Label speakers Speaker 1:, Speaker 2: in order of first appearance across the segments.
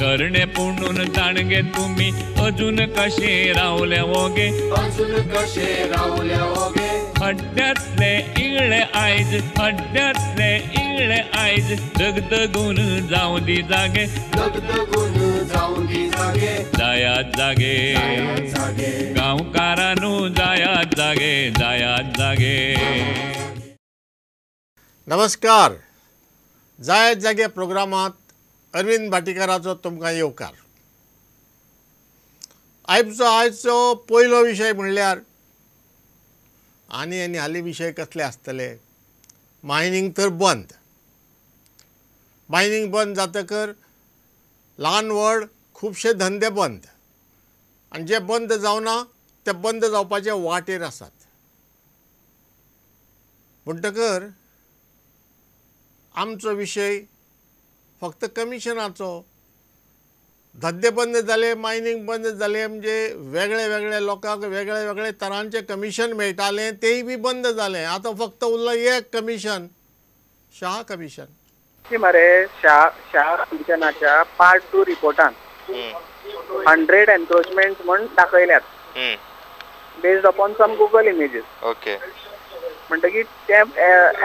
Speaker 1: तरणे पुणून जाणगे तुमी अजून कशे रावले ओगे,
Speaker 2: अजून कशे रावले ओगे।
Speaker 1: हड्ड्यांतले इगळे आयज, हड्ड्यांतले इगळे आयज दगदगून जावं दी जागे,
Speaker 2: दगदगून जावं दी जागे।
Speaker 1: जायात जागे गांवकारानू, जायात जागे, जायात जागे।
Speaker 3: नमस्कार, जायात जागे प्रोग्रामात अरविंद भाटीकाराचो तुमकां येवकार। आयचो पयलो विशय म्हणल्यार आनी आनी हालीं विशय कसले आसतले, मायनींग तर बंद। मायनींग बंद जातकर ल्हान व्हड खुबशे धंदे बंद, आनी जे बंद जावना ते बंद जावपाचे वाटेर आसात। म्हणटकर आमचो विशय फक्त कमिशनाचो। धंदे बंद जाले, मायनींग बंद जाले म्हणजे वेगळे वेगळे लोकांक वेगळे वेगळे तरांचे कमिशन मेळटालें, तेय बी बंद जालें। आतां फक्त उरलां एक कमिशन, शाह कमिशन।
Speaker 4: मरे शाह शाह कमिशनाच्या पार्ट 2 रिपोर्टान 100 एन्क्रोचमेंट म्हण दाखयल्यात, based upon some Google images.
Speaker 5: Okay,
Speaker 4: म्हणटकीर ते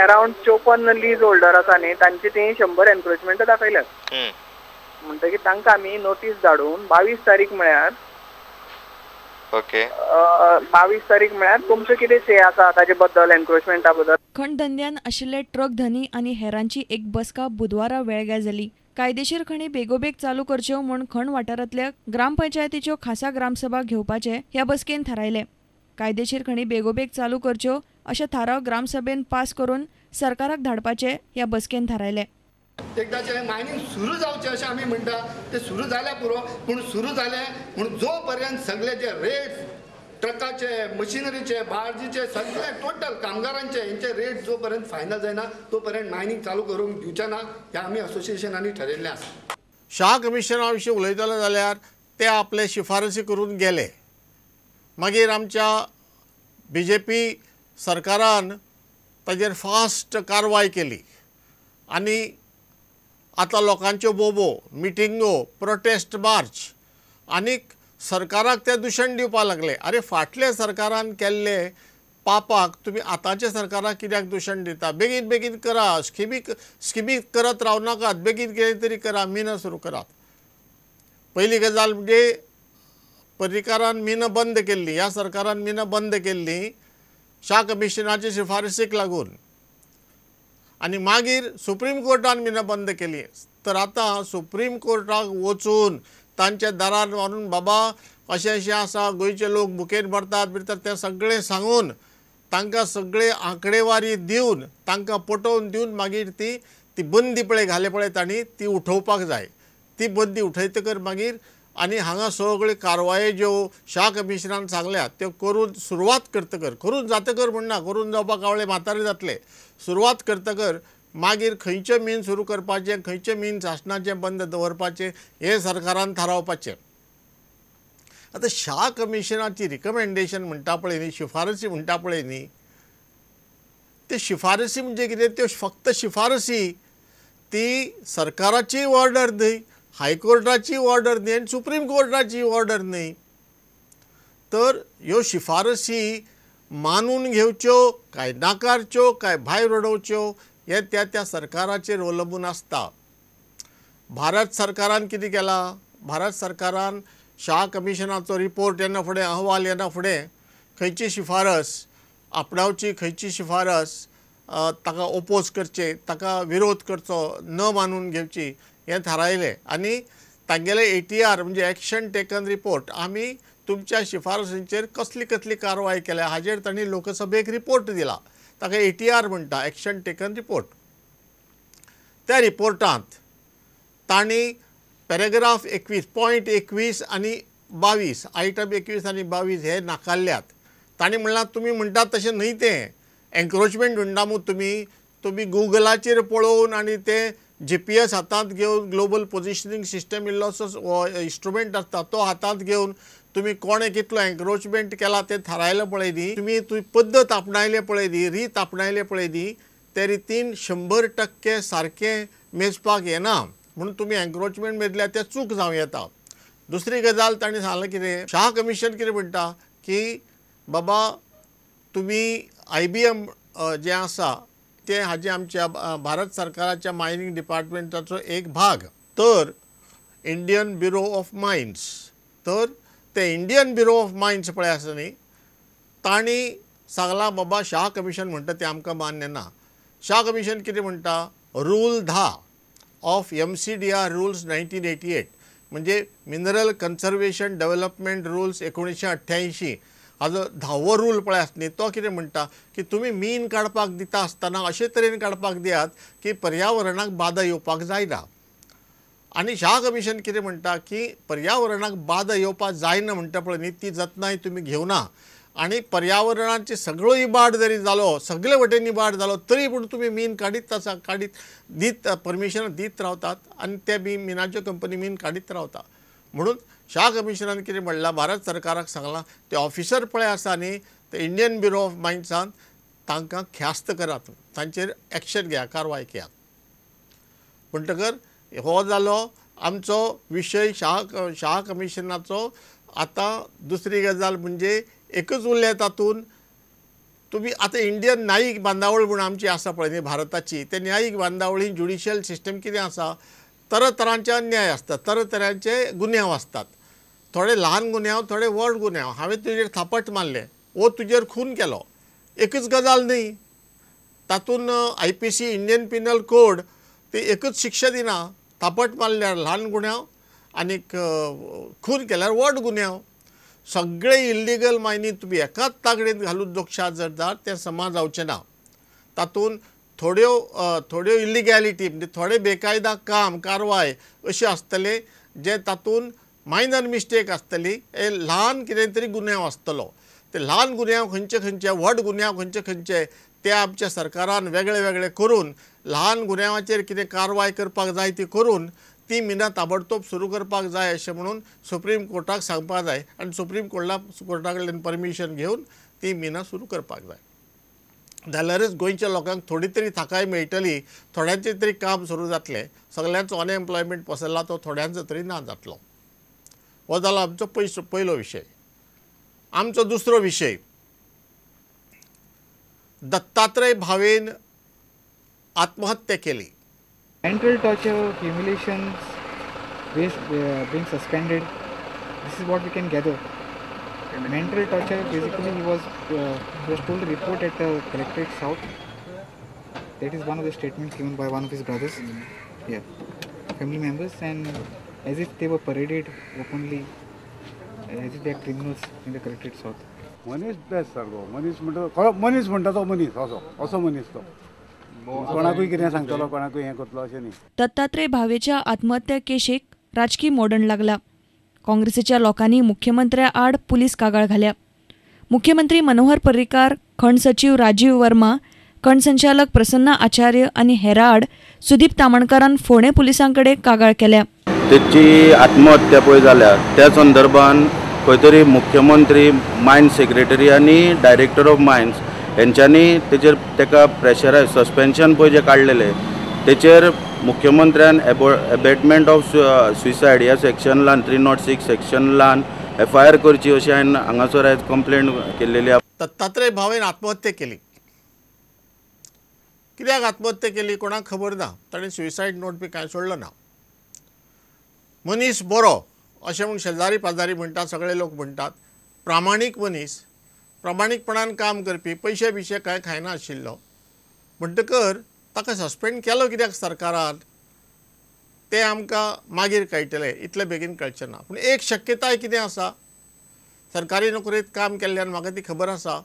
Speaker 4: अरावंड 54 लीज होल्डर आसा न्ही, तांची ती 100 एन्क्रोचमेंट दाखयल्यात। म्हणटकीर तांकां आमी नोटीस धाडून 22 तारीख म्हळ्यार,
Speaker 5: ओके,
Speaker 4: 22 तारीख म्हळ्यार तुमचें कितें से आसा ताजे बद्दल, एन्क्रोचमेंटा बद्दल।
Speaker 6: खण धंद्यान आशिल्ले ट्रक धनी आनी हेरांची एक बसका बुधवारा वेळग्या जाली। कायदेशीर खणी बेगोबेग चालू करच्यो म्हूण खण वाठारांतल्या ग्रामपंचायतीच्यो खासा ग्रामसभा घेवपाचे ह्या बसकेन थारायले। कायदेशीर खणी बेगोबेग चालू करच्यो अशे थाराव ग्रामसभेन पास करून सरकाराक धाडपाचे ह्या बसकेन थारायले।
Speaker 7: एकदाचें मायनींग सुरू जावचें अशें आमी म्हणटा, तें सुरू जाल्यार पुरो, पूण सुरू जालें म्हूण जो पर्यंत सगळे जे रेट्स ट्रकाचे, मशिनरीचे, बार्जीचे, सगळे टोटल कामगारांचे हेंचे रेट जो पर्यंत फायनल जायना तो पर्यंत मायनींग चालू करूंक दिवचे ना, हें आमी असोसिएशनांनी ठरयल्लें आसा।
Speaker 3: शाह कमिशना विशीं उलयतले जाल्यार ते आपले शिफारसी करून गेले। मागीर आमच्या बीजेपी सरकारान ताजेर फास्ट कारवाय केली आनी आतां लोकांच्यो बोबो, मिटिंगो, प्रोटेस्ट मार्च आनीक सरकाराक ते दुशण दिवपाक लागले। अरे फाटल्या सरकारान केल्ले पापाक तुमी आतांच्या सरकाराक कित्याक दुशण दिता? बेगीन बेगीन करा, स्किमी करत रावनाकात, बेगीन कितें तरी करा, मिनां सुरू करात। पयली गजाल म्हणजे पर्रीकारान मिनां बंद केल्ली, ह्या सरकारान मिनां बंद केल्ली शाह कमिशनाचे शिफारसीक लागून, आनी मागीर सुप्रीम कोर्टान मिनां बंद केली। तर आतां सुप्रीम कोर्टाक वचून तांच्या दारार मारून बाबा अशें अशें आसा, गोंयचे लोक भुकेन मरतात बिरतात तें सगळें सांगून तांकां सगळे आंकडेवारी दिवन तांकां पटोवन दिवन मागीर ती ती बंदी पळय घाले पळय तांणी ती उठोवपाक जाय। ती बंदी उठयतकर मागीर आनी हांगा सगळ्यो कारवायो ज्यो शाह कमिशनान सांगल्या त्यो करून सुरवात करतकर, करून जातकर म्हणना, करून जावपाक आवळे म्हातारे जातले, सुरवात करतकर मागीर खंयचें मीन सुरू करपाचें, खंयचें मीन सासणाचें बंद दवरपाचें हें सरकारान थारावपाचें। आतां शाह कमिशनाची रिकमेंडेशन म्हणटा पळय न्ही, शिफारसी म्हणटा पळय न्ही, ते शिफारसी म्हणजे कितें, त्यो फक्त शिफारसी, ती सरकाराची ऑर्डर न्हय, हायकोर्टाची ऑर्डर न्हय आनी सुप्रीम कोर्टाची ऑर्डर न्हय। तर ह्यो शिफारसी मानून घेवच्यो काय नाकारच्यो काय भायर उडोवच्यो हें त्या त्या सरकाराचेर अवलंबून आसता। भारत सरकारान कितें केलां, भारत सरकारान शाह कमिशनाचो रिपोर्ट येना फुडें, अहवाल येना फुडें खंयची शिफारस आपणावची, खंयची शिफारस ताका ओपोज करचें, ताका विरोध करचो, न मानून घेवची हें थारायलें आनी तांगेले ATR म्हणजे एक्शन टेकन रिपोर्ट, आमी तुमच्या शिफारसींचेर कसली कसली कारवाय केल्या हाजेर तांणी लोकसभेक रिपोर्ट दिला, ताका ATR म्हणटा, एक्शन टेकन रिपोर्ट। त्या रिपोर्टांत तांणी पॅरेग्राफ 21 पॉयंट 21 आनी 22, आयटम 21 आनी 22 हे नाकारल्यात। तांणी म्हणलां तुमी म्हणटात तशें न्हय तें, एन्क्रोचमेंट म्हणटा मू तुमी, तुमी गुगलाचेर पळोवन आनी तें GPS हातांत घेवन, ग्लोबल पोजिशनींग सिस्टम इल्लोसो इंस्ट्रुमेंट आसता तो हातांत घेवन तुमी कोणें कितलो एन्क्रोचमेंट केला तें थारायलें पळय न्ही, तुमी तुमी पद्दत आपणायले पळय न्ही, रीत आपणायले पळय न्ही, ते रितीन 100% सारकें मेजपाक येना। म्हणून तुमी एन्क्रोचमेंट मेजल्या तें चूक जावं येता. दुसरी गजाल तांणी सांगलें कितें, शाह कमिशन कितें म्हणटा की बाबा तुमी IBM जें आसा तें हाजें आमच्या भारत सरकाराच्या मायनींग डिपार्टमेंटाचो एक भाग, तर इंडियन ब्युरो ऑफ मायन्स, तर ते इंडियन ब्युरो ऑफ मायन्स पळय आसा न्ही, तांणी सांगलां बाबा शाह कमिशन म्हणटा तें आमकां मान्य ना. शाह कमिशन कितें म्हणटा, रूल 10 ऑफ MCDR rules 1988 म्हणजे मिनरल कन्सर्वेशन डेव्हलपमेंट रुल्स 1988 हाजो 10वो रूल पळय आसा न्ही, तो कितें म्हणटा की तुमी मीन काडपाक दिता आसतना अशे तरेन काडपाक दियात की पर्यावरणाक बादा येवपाक जायना. आनी शाह कमिशन कितें म्हणटा की पर्यावरणाक बादा येवपाक जायना म्हणटा पळय न्ही, ती जतनाय तुमी घेवना आनी पर्यावरणाची सगळो इबाड जरी जालो, सगळे वटेन इबाड जालो तरी पूण तुमी मीन काडीत आसा, काडीत दीत परमिशन दीत रावतात आनी ते बी मिनाच्यो कंपनी मीन काडीत रावता. म्हणून शाह कमिशनान कितें म्हणलां, भारत सरकाराक सांगलां ते ऑफिसर पळय आसा न्ही ते इंडियन ब्युरो ऑफ मायन्सान तांकां ख्यास्त करात, तांचेर एक्शन घेया, कारवाय घेयात. म्हणटकर हो जालो आमचो विशय शाह कमिशनाचो. आतां दुसरी गजाल म्हणजे एकच उरलें तातूंत, तुमी आतां इंडियन न्यायीक बांदावळ म्हूण आमची आसा पळय न्ही भारताची, ते न्यायीक बांदावळी ज्युडिशियल सिस्टम कितें आसा, तरातरांचे अन्याय आसतात, तरातरांचे गुन्यांव आसतात, थोडे ल्हान गुन्यांव, थोडे व्हड गुन्यांव. हांवें तुजेर थापट मारलें वो तुजेर खून केलो, एकच गजाल न्ही, तातूंत IPC Indian penal code ते एकच शिक्षा दिना, थापट मारल्यार ल्हान गुन्यांव आनीक खून केल्यार व्हड गुन्यांव. सगळे इल्लिगल मायनी तुमी एकाच तागडेंत घालून जोगशात जर जात तें समा जावचें ना. तातूंत थोड्यो थोड्यो इल्लिगॅलिटी म्हणजे थोडे बेकायदा काम कारवाय अशें आसतले जे तातूंत मायनर मिस्टेक आसतली, ल्हान कितें तरी गुन्यांव आसतलो. ते ल्हान गुन्यांव खंयचे खंयचे, व्हड गुन्यांव खंयचे खंयचे ते आमच्या सरकारान वेगळे वेगळे करून ल्हान गुन्यांवाचेर कितें कारवाय करपाक जाय ती करून ती मिनां ताबडतोब सुरू करपाक जाय अशें म्हणून सुप्रीम कोर्टाक सांगपाक जाय आनी सुप्रीम कोर्टा कडल्यान परमिशन घेवन ती मिनां सुरू करपाक जाय. जाल्यारच गोंयच्या लोकांक थोडी तरी थाकाय मेळटली, थोड्यांचें तरी काम सुरू जातलें, सगल्यांचो अनएम्प्लॉयमेंट पसरला तो थोड्यांचो तरी ना जातलो. हो जालो आमचो पयलो विशय. आमचो दुसरो विशय, दत्तात्रय भावेन आत्महत्या केली.
Speaker 8: Mental torture, humiliations, being suspended, this is what we can gather. Mental torture, basically he was told to report at the Collectorate South. That is one of the statements given by one of his brothers, yeah, family members, and as if they were paraded openly, as if they are criminals in the Collectorate South.
Speaker 9: मनीस best सारको मनीस म्हणटा, मनीस म्हणटा तो मनीस असो असो मनीस तो, कोणाकूय कितें सांगतलो, कोणाकूय हें करतलो अशें न्ही.
Speaker 6: दत्तात्रय भावेच्या आत्महत्या केशीक राजकी मोडण लागला. काँग्रेसीच्या लोकांनी मुख्यमंत्र्या आड पुलीस कागाळ घाल्या. मुख्यमंत्री मनोहर पर्रीकार, खण सचीव राजीव वर्मा, खण संचालक प्रसन्न आचार्य आनी हेरा आड सुदीप तामणकारान फोंडें पुलिसांकडे कागाळ केल्या.
Speaker 10: तेची आत्महत्या पळय जाल्या त्या संदर्भान खंय तरी मुख्यमंत्री, मायन्स सेक्रेटरी आनी डायरेक्टर ऑफ मायन्स हेंच्यांनी तेचेर तेका प्रेशरायज सस्पेन्शन पळय जें काडलेलें तेचेर मुख्यमंत्र्यान एबेटमेंट ऑफ सुसायड ह्या सेक्शन लान 306 सेक्शन लान FIR करची अशी हांवें हांगासर आयज कंप्लेन केल्लेली आसा.
Speaker 3: दत्तात्रय भावेन आत्महत्या केली. कित्याक आत्महत्या केली कोणाक खबर ना, ताणें सुसायड नोट बी कांय सोडलो ना. मनीस बरो अशें म्हूण शेजारी पाजारी म्हणटात, सगळे लोक म्हणटात, प्रामाणीक मनीस, प्रामाणीकपणान काम करपी, पयशे बिशे कांय खायना आशिल्लो. म्हणटकर ताका सस्पेंड केलो कित्याक सरकारान तें आमकां मागीर कळटलें, इतले बेगीन कळचें ना. पूण एक शक्यताय कितें आसा, सरकारी नोकरेंत काम केल्ल्यान म्हाका ती खबर आसा,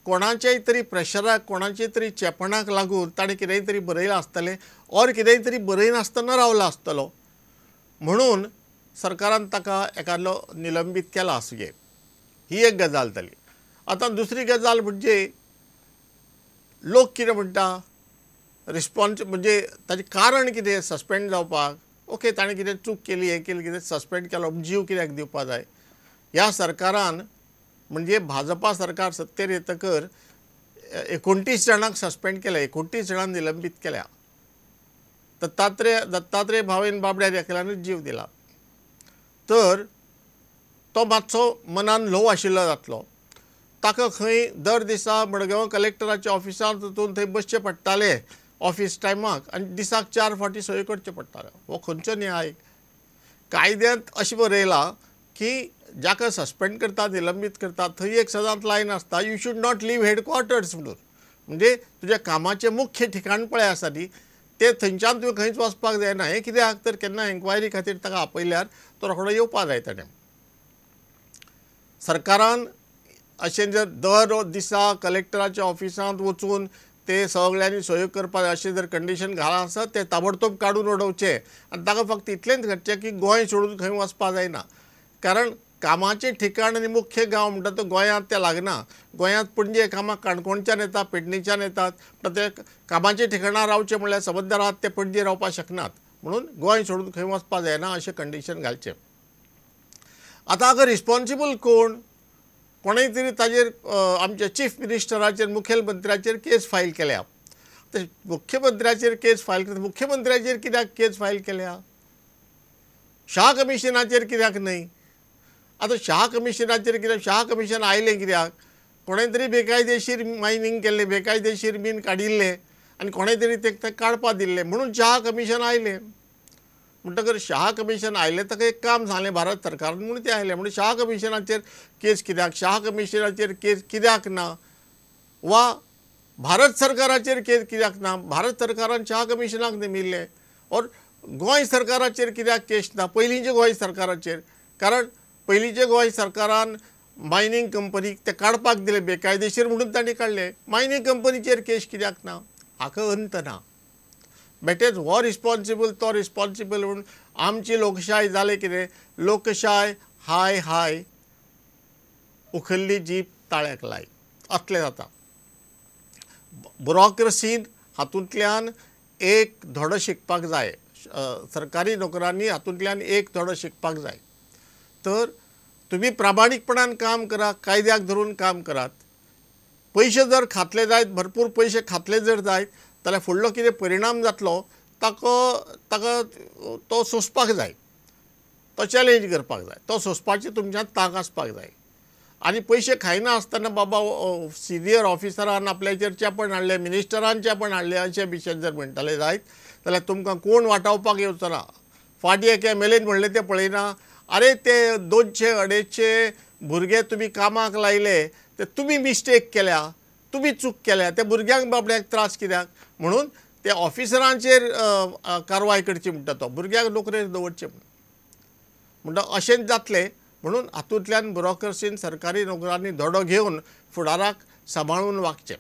Speaker 3: कोणाच्याय तरी प्रेशराक, कोणाचे तरी चेपणाक लागून ताणें कितेंय तरी बरयलां आसतलें ऑर कितेंय तरी बरयनासतना रावला आसतलो, म्हणून सरकारान ताका एकादलो निलंबीत केला आसुये. ही एक गजाल जाली. आतां दुसरी गजाल म्हणजे लोक कितें म्हणटा, रिस्पॉन्स म्हणजे ताचें कारण कितें सस्पेंड जावपाक, ओके ताणें कितें चूक केली, हें केलें, कितें सस्पेंड केलो, जीव कित्याक दिवपा जाय. ह्या सरकारान म्हणजे भाजपा सरकार सत्तेर येतकर 29 जाणांक सस्पेंड केले, 29 जाणांक निलंबीत केल्या. दत्तात्रेय भावेन बाबड्यान एकल्यानूच जीव दिला तर तो मातसो मनान ल्हव आशिल्लो जातलो. ताका खंय दर दिसा मडगांव कलेक्टराच्या ऑफिसांत वचून थंय बसचें पडटालें ऑफिस टायमाक आनी दिसाक 4 फावटी सय करचें पडटालें. हो खंयचो न्याय? कायद्यांत अशें बरयलां की जाका सस्पेंड करता, निलंबीत करता, थंय एक सदांच लायन आसता, you should not leave headquarters म्हणून. म्हणजे तुज्या कामाचें मुख्य ठिकाण पळय आसा न्ही तें थंयच्यान तुवें खंयच वचपाक जायना. हें कित्याक तर केन्ना एन्क्वायरी खातीर ताका आपयल्यार तो रोखडो येवपाक जाय ताणें. सरकारान अशें जर दर दिसा कलेक्टराच्या ऑफिसांत वचून ते सगळ्यांनी सहयोग करपाक अशें जर कंडिशन घालां आसत तें ताबडतोब काडून उडोवचें आनी ताका फक्त इतलेंच घडचें की गोंय सोडून खंय वचपाक जायना. कारण कामाचें ठिकाण आनी मुख्य गांव म्हणटा तो गोंयांत तें लागना. गोंयांत पणजे कामाक काणकोणच्यान येता, पेडणेच्यान येतात, ते कामाच्या ठिकाणां रावचें म्हणल्यार समजदार आहात ते पणजे रावपाक शकनात. म्हणून गोंय सोडून खंय वचपाक जायना अशें कंडिशन घालचें. आतां हाका रिस्पोन्सिबल कोण? कोणेय तरी ताजेर आमच्या चीफ मिनिस्टराचेर, मुखेलमंत्र्याचेर केस फायल केल्या. ते मुख्यमंत्र्याचेर केस फायल करता, मुख्यमंत्र्याचेर कित्याक केस फायल केल्या? शाह कमिशनाचेर कित्याक न्हय? आतां शाह कमिशनाचेर कित्याक? शाह कमिशन आयलें कित्याक? कोणें तरी बेकायदेशीर मायनींग केल्लें, बेकायदेशीर मीन काडिल्लें आनी कोणें तरी तें काडपाक दिल्लें म्हणून शाह कमिशन आयलें. म्हणटकर शाह कमिशन आयलें ताका एक काम सांगलें भारत सरकारान म्हणून तें आयलें. म्हणून शाह कमिशनाचेर केस कित्याक, शाह कमिशनाचेर केस कित्याक ना वा भारत सरकाराचेर केस कित्याक ना? भारत सरकारान शाह कमिशनाक नेमिल्लें. और गोंय सरकाराचेर कित्याक केस ना? पयलींचे गोंय सरकाराचेर, कारण पयलींचे गोंय सरकारान मायनींग कंपनीक ते काडपाक दिले बेकायदेशीर म्हणून तांणी काडले. मायनींग कंपनीचेर केस कित्याक ना? हाका अंत ना. बेटेच हो रिस्पोन्सिबल तो रिस्पोन्सिबल म्हणून आमची लोकशाय जालें कितें? लोकशाय हाय हाय उखल्ली जीप ताळ्याक लाय असलें जाता. बुरोक्रसीन हातूंतल्यान एक धडो शिकपाक जाय, सरकारी नोकरांनी हातूंतल्यान एक धडो शिकपाक जाय. तर तुमी प्रामाणीकपणान काम करा, कायद्याक धरून काम करात. पयशे जर खातले जायत, भरपूर पयशे खातले जर जायत जाल्यार फुडलो कितें परिणाम जातलो ताका तो सोंसपाक जाय, तो चॅलेंज करपाक जाय, तो सोंसपाची तुमच्यांत तांक आसपाक जाय. आनी पयशे खायना आसतना बाबा सिनियर ऑफिसरान आपल्याचेर चेपण हाडलें, मिनिस्टरान चेपण हाडलें अशें बिशें जर म्हणटाले जायत जाल्यार तुमकां कोण वाटावपाक येवचो ना. फाटीं एक एम.एल.एन म्हणलें तें पळयना, अरे ते 200-250 भुरगे तुमी कामाक लायले ते तुमी मिस्टेक केल्या, तुमी चूक केल्या, त्या भुरग्यांक बाबड्यांक त्रास कित्याक? म्हणून ते ऑफिसरांचेर कारवाय करची म्हणटा तो, भुरग्यांक नोकरेर दवरचें म्हणून म्हणटा. अशेंच जातलें म्हणून हातूंतल्यान बुरोक्रसीन सरकारी नोकरांनी धडो घेवन फुडाराक सांबाळून वागचें.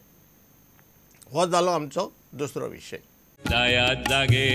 Speaker 3: हो जालो आमचो दुसरो विशय.
Speaker 1: जायात जागे.